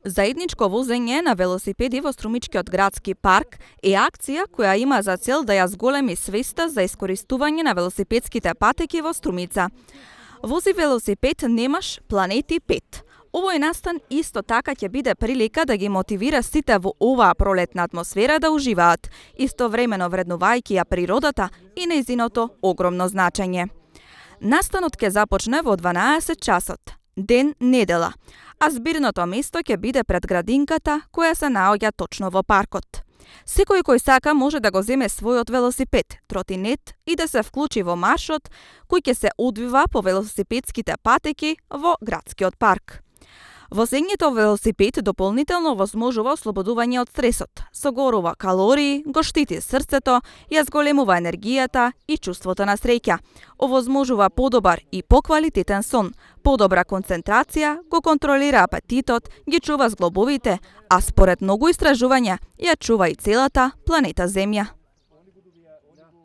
Заедничко возење на велосипеди во Струмичкиот градски парк е акција која има за цел да ја зголеми свеста за искористување на велосипедските патеки во Струмица. Вози велосипед, немаш планети 5. Овој настан исто така ќе биде прилика да ги мотивира сите во оваа пролетна атмосфера да уживаат, истовремено вреднувајќи ја природата и нејзиното огромно значење. Настанот ќе започне во 12 часот, ден недела, а збирното место ќе биде пред градинката која се наоѓа точно во паркот. Секој кој сака може да го земе својот велосипед, тротинет и да се вклучи во маршот кој ќе се одвива по велосипедските патеки во градскиот парк. Возењето велосипед дополнително возможува ослободување од стресот, согорува калории, го штити срцето, ја зголемува енергијата и чувството на среќа. Овозможува подобар и поквалитетен сон, подобра концентрација, го контролира апетитот, ги чува зглобовите, а според многу истражувања ја чува и целата планета Земја.